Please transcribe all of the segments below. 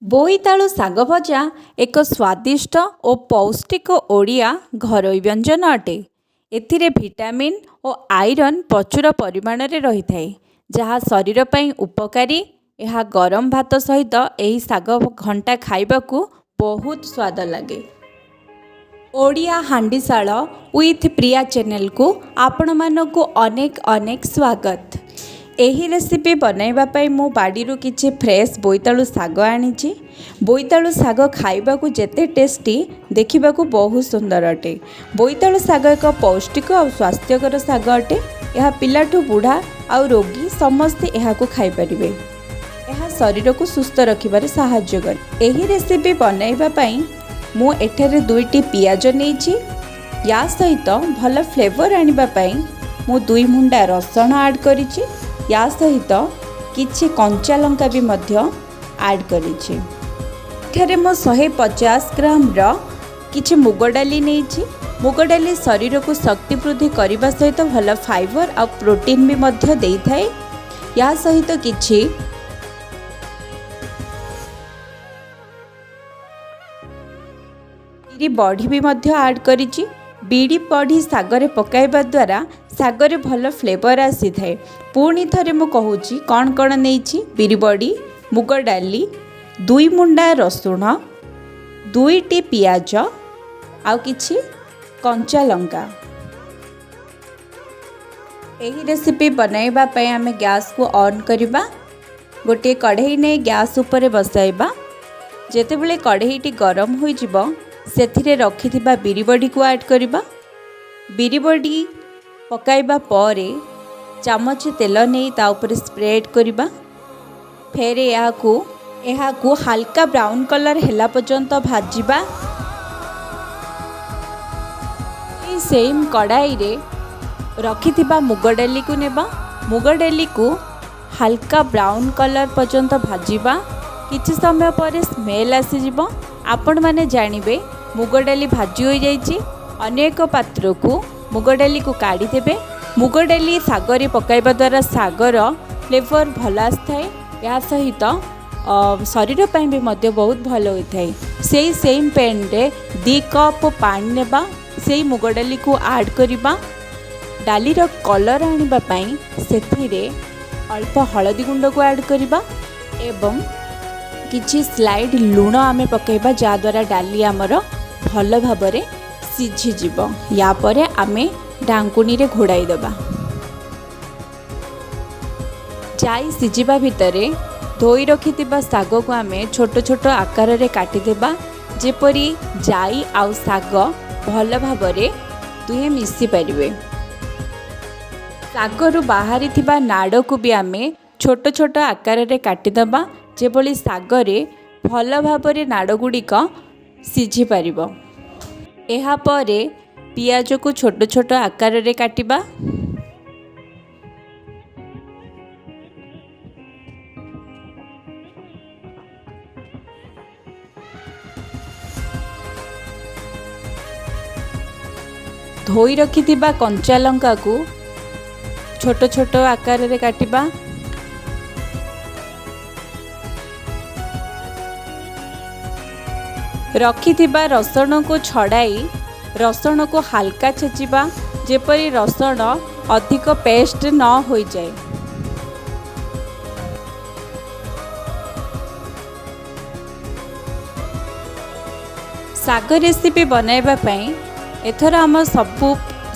ବୋଇତାଳୁ ଶାଗ ଭଜା ଏକ ସ୍ୱାଦିଷ୍ଟ ଓ ପୌଷ୍ଟିକ ଓଡ଼ିଆ ଘରୋଇ ବ୍ୟଞ୍ଜନ ଅଟେ। ଏଥିରେ ଭିଟାମିନ୍ ଓ ଆଇରନ୍ ପ୍ରଚୁର ପରିମାଣରେ ରହିଥାଏ, ଯାହା ଶରୀର ପାଇଁ ଉପକାରୀ। ଏହା ଗରମ ଭାତ ସହିତ ଏହି ଶାଗ ଘଣ୍ଟା ଖାଇବାକୁ ବହୁତ ସ୍ୱାଦ ଲାଗେ। ଓଡ଼ିଆ ହାଣ୍ଡିଶାଳ ୱିଥ୍ ପ୍ରିୟା ଚ୍ୟାନେଲକୁ ଆପଣମାନଙ୍କୁ ଅନେକ ଅନେକ ସ୍ୱାଗତ। ଏହି ରେସିପି ବନାଇବା ପାଇଁ ମୁଁ ବାଡ଼ିରୁ କିଛି ଫ୍ରେଶ୍ ବୋଇତାଳୁ ଶାଗ ଆଣିଛି। ବୋଇତାଳୁ ଶାଗ ଖାଇବାକୁ ଯେତେ ଟେଷ୍ଟି, ଦେଖିବାକୁ ବହୁତ ସୁନ୍ଦର ଅଟେ। ବୋଇତାଳୁ ଶାଗ ଏକ ପୌଷ୍ଟିକ ଆଉ ସ୍ୱାସ୍ଥ୍ୟକର ଶାଗ ଅଟେ। ଏହା ପିଲାଠୁ ବୁଢ଼ା ଆଉ ରୋଗୀ ସମସ୍ତେ ଏହାକୁ ଖାଇପାରିବେ। ଏହା ଶରୀରକୁ ସୁସ୍ଥ ରଖିବାରେ ସାହାଯ୍ୟ କରେ। ଏହି ରେସିପି ବନାଇବା ପାଇଁ ମୁଁ ଏଠାରେ 2ଟି ପିଆଜ ନେଇଛି। ୟା ସହିତ ଭଲ ଫ୍ଲେଭର୍ ଆଣିବା ପାଇଁ ମୁଁ 2 ମୁଣ୍ଡା ରସୁଣ ଆଡ଼୍ କରିଛି। ୟା ସହିତ କିଛି କଞ୍ଚା ଲଙ୍କା ବି ମଧ୍ୟ ଆଡ଼୍ କରିଛି। ଏଠାରେ ମୁଁ 150 ଗ୍ରାମର କିଛି ମୁଗ ଡାଲି ନେଇଛି। ମୁଗ ଡାଲି ଶରୀରକୁ ଶକ୍ତି ବୃଦ୍ଧି କରିବା ସହିତ ଭଲ ଫାଇବର୍ ଆଉ ପ୍ରୋଟିନ୍ ବି ମଧ୍ୟ ଦେଇଥାଏ। ୟା ସହିତ କିଛି ବିରି ବଢ଼ି ବି ମଧ୍ୟ ଆଡ଼୍ କରିଛି। ବିରି ବଢ଼ି ଶାଗରେ ପକାଇବା ଦ୍ୱାରା ଶାଗରେ ଭଲ ଫ୍ଲେଭର୍ ଆସିଥାଏ। ପୁଣି ଥରେ ମୁଁ କହୁଛି କ'ଣ କ'ଣ ନେଇଛି। ବିରି ବଢ଼ି, ମୁଗ ଡାଲି, 2 ମୁଣ୍ଡା ରସୁଣ, 2ଟି ପିଆଜ ଆଉ କିଛି କଞ୍ଚା ଲଙ୍କା। ଏହି ରେସିପି ବନାଇବା ପାଇଁ ଆମେ ଗ୍ୟାସ୍କୁ ଅନ୍ କରିବା। ଗୋଟିଏ କଢ଼େଇ ନେଇ ଗ୍ୟାସ୍ ଉପରେ ବସାଇବା। ଯେତେବେଳେ କଢ଼େଇଟି ଗରମ ହୋଇଯିବ, ସେଥିରେ ରଖିଥିବା ବିରି ବଢ଼ିକୁ ଆଡ଼୍ କରିବା। ବିରି ବଢ଼ି ପକାଇବା ପରେ ଚାମଚ ତେଲ ନେଇ ତା ଉପରେ ସ୍ପ୍ରେଡ଼୍ କରିବା। ଫେର ଏହାକୁ ହାଲକା ବ୍ରାଉନ୍ କଲର୍ ହେଲା ପର୍ଯ୍ୟନ୍ତ ଭାଜିବା। ଏଇ ସେମ୍ କଡ଼ାଇରେ ରଖିଥିବା ମୁଗ ଡାଲିକୁ ନେବା। ମୁଗ ଡାଲିକୁ ହାଲକା ବ୍ରାଉନ୍ କଲର୍ ପର୍ଯ୍ୟନ୍ତ ଭାଜିବା। କିଛି ସମୟ ପରେ ସ୍ମେଲ୍ ଆସିଯିବ, ଆପଣମାନେ ଜାଣିବେ ମୁଗ ଡାଲି ଭାଜି ହୋଇଯାଇଛି। ଅନ୍ୟ ଏକ ପାତ୍ରକୁ ମୁଗ ଡାଲିକୁ କାଢ଼ିଦେବେ। ମୁଗ ଡାଲି ଶାଗରେ ପକାଇବା ଦ୍ୱାରା ଶାଗର ଫ୍ଲେଭର୍ ଭଲ ଆସିଥାଏ। ଏହା ସହିତ ଶରୀର ପାଇଁ ବି ମଧ୍ୟ ବହୁତ ଭଲ ହୋଇଥାଏ। ସେଇ ସେମ୍ ପ୍ୟାନ୍ରେ 2 କପ୍ ପାଣି ନେବା, ସେଇ ମୁଗ ଡାଲିକୁ ଆଡ଼୍ କରିବା। ଡାଲିର କଲର୍ ଆଣିବା ପାଇଁ ସେଥିରେ ଅଳ୍ପ ହଳଦୀ ଗୁଣ୍ଡକୁ ଆଡ଼୍ କରିବା ଏବଂ କିଛି ସ୍ଲାଇଡ୍ ଲୁଣ ଆମେ ପକାଇବା, ଯାହାଦ୍ୱାରା ଡାଲି ଆମର ଭଲ ଭାବରେ ସିଝିଯିବ। ୟା ପରେ ଆମେ ଢାଙ୍କୁଣୀରେ ଘୋଡ଼ାଇ ଦେବା। ଜାଇ ସିଝିବା ଭିତରେ ଧୋଇ ରଖିଥିବା ଶାଗକୁ ଆମେ ଛୋଟ ଛୋଟ ଆକାରରେ କାଟିଦେବା, ଯେପରି ଜାଇ ଆଉ ଶାଗ ଭଲ ଭାବରେ ଦୁହେଁ ମିଶିପାରିବେ। ଶାଗରୁ ବାହାରିଥିବା ନାଡ଼କୁ ବି ଆମେ ଛୋଟ ଛୋଟ ଆକାରରେ କାଟିଦେବା, ଯେଭଳି ଶାଗରେ ଭଲ ଭାବରେ ନାଡ଼ଗୁଡ଼ିକ ସିଝିପାରିବ। ଏହାପରେ ପିଆଜକୁ ଛୋଟ ଛୋଟ ଆକାରରେ କାଟିବା। ଧୋଇ ରଖିଥିବା କଞ୍ଚା ଲଙ୍କାକୁ ଛୋଟ ଛୋଟ ଆକାରରେ କାଟିବା। ରଖିଥିବା ରସୁଣକୁ ଛଡ଼ାଇ ରସୁଣକୁ ହାଲକା ଛେଚିବା, ଯେପରି ରସୁଣ ଅଧିକ ପେଷ୍ଟ ନ ହୋଇଯାଏ। ଶାଗ ରେସିପି ବନାଇବା ପାଇଁ ଏଥର ଆମ ସବୁ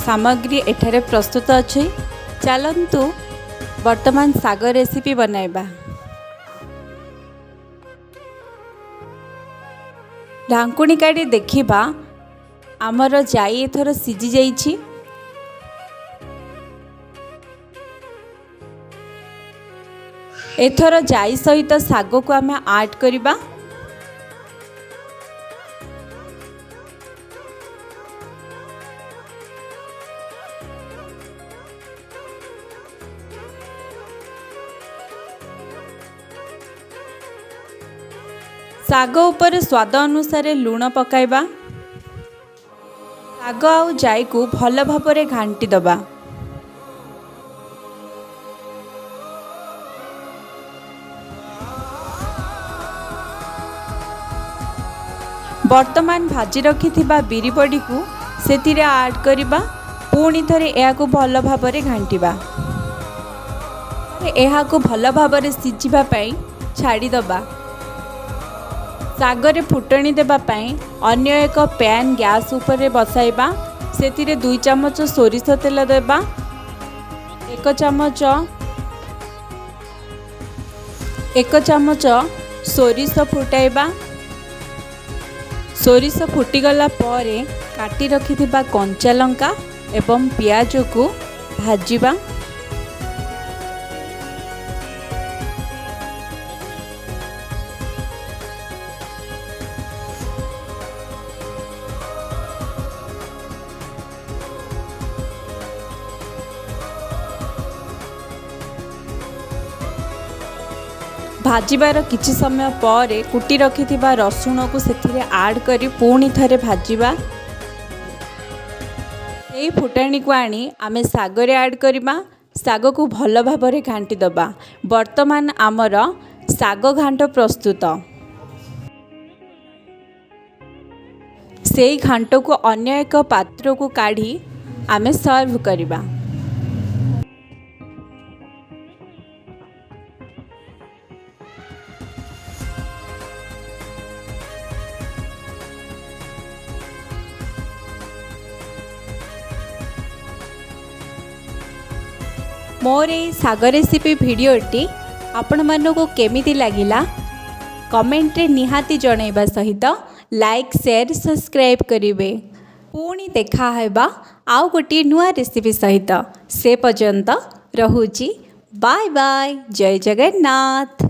ସାମଗ୍ରୀ ଏଠାରେ ପ୍ରସ୍ତୁତ ଅଛି। ଚାଲନ୍ତୁ ବର୍ତ୍ତମାନ ଶାଗ ରେସିପି ବନାଇବା। ଢାଙ୍କୁଣୀ କାଢ଼ି ଦେଖିବା, ଆମର ଜାଇ ଏଥର ସିଝି ଯାଇଛି। ଏଥର ଜାଇ ସହିତ ଶାଗକୁ ଆମେ ଆଡ଼୍ କରିବା। ଶାଗ ଉପରେ ସ୍ୱାଦ ଅନୁସାରେ ଲୁଣ ପକାଇବା। ଶାଗ ଆଉ ଜାଇକୁ ଭଲ ଭାବରେ ଘାଣ୍ଟି ଦେବା। ବର୍ତ୍ତମାନ ଭାଜି ରଖିଥିବା ବିରି ବଡ଼ିକୁ ସେଥିରେ ଆଡ଼୍ କରିବା। ପୁଣି ଥରେ ଏହାକୁ ଭଲ ଭାବରେ ଘାଣ୍ଟିବା। ଏହାକୁ ଭଲ ଭାବରେ ସିଝିବା ପାଇଁ ଛାଡ଼ିଦେବା। ଶାଗରେ ଫୁଟଣି ଦେବା ପାଇଁ ଅନ୍ୟ ଏକ ପ୍ୟାନ୍ ଗ୍ୟାସ୍ ଉପରେ ବସାଇବା। ସେଥିରେ 2 ଚାମଚ ସୋରିଷ ତେଲ ଦେବା। 1 ଚାମଚ ସୋରିଷ ଫୁଟାଇବା। ସୋରିଷ ଫୁଟିଗଲା ପରେ କାଟି ରଖିଥିବା କଞ୍ଚା ଲଙ୍କା ଏବଂ ପିଆଜକୁ ଭାଜିବା। ଭାଜିବାର କିଛି ସମୟ ପରେ କୁଟି ରଖିଥିବା ରସୁଣକୁ ସେଥିରେ ଆଡ଼୍ କରି ପୁଣି ଥରେ ଭାଜିବା। ଏହି ଫୁଟାଣିକୁ ଆଣି ଆମେ ଶାଗରେ ଆଡ଼୍ କରିବା। ଶାଗକୁ ଭଲ ଭାବରେ ଘାଣ୍ଟି ଦେବା। ବର୍ତ୍ତମାନ ଆମର ଶାଗ ଘାଣ୍ଟ ପ୍ରସ୍ତୁତ। ସେଇ ଘାଣ୍ଟକୁ ଅନ୍ୟ ଏକ ପାତ୍ରକୁ କାଢ଼ି ଆମେ ସର୍ଭ କରିବା। ମୋର ଏଇ ଶାଗ ରେସିପି ଭିଡ଼ିଓଟି ଆପଣମାନଙ୍କୁ କେମିତି ଲାଗିଲା, କମେଣ୍ଟରେ ନିହାତି ଜଣାଇବା ସହିତ ଲାଇକ୍, ସେୟାର, ସବସ୍କ୍ରାଇବ୍ କରିବେ। ପୁଣି ଦେଖା ହେବା ଆଉ ଗୋଟିଏ ନୂଆ ରେସିପି ସହିତ। ସେ ପର୍ଯ୍ୟନ୍ତ ରହୁଛି। ବାଏ ବାଏ, ଜୟ ଜଗନ୍ନାଥ।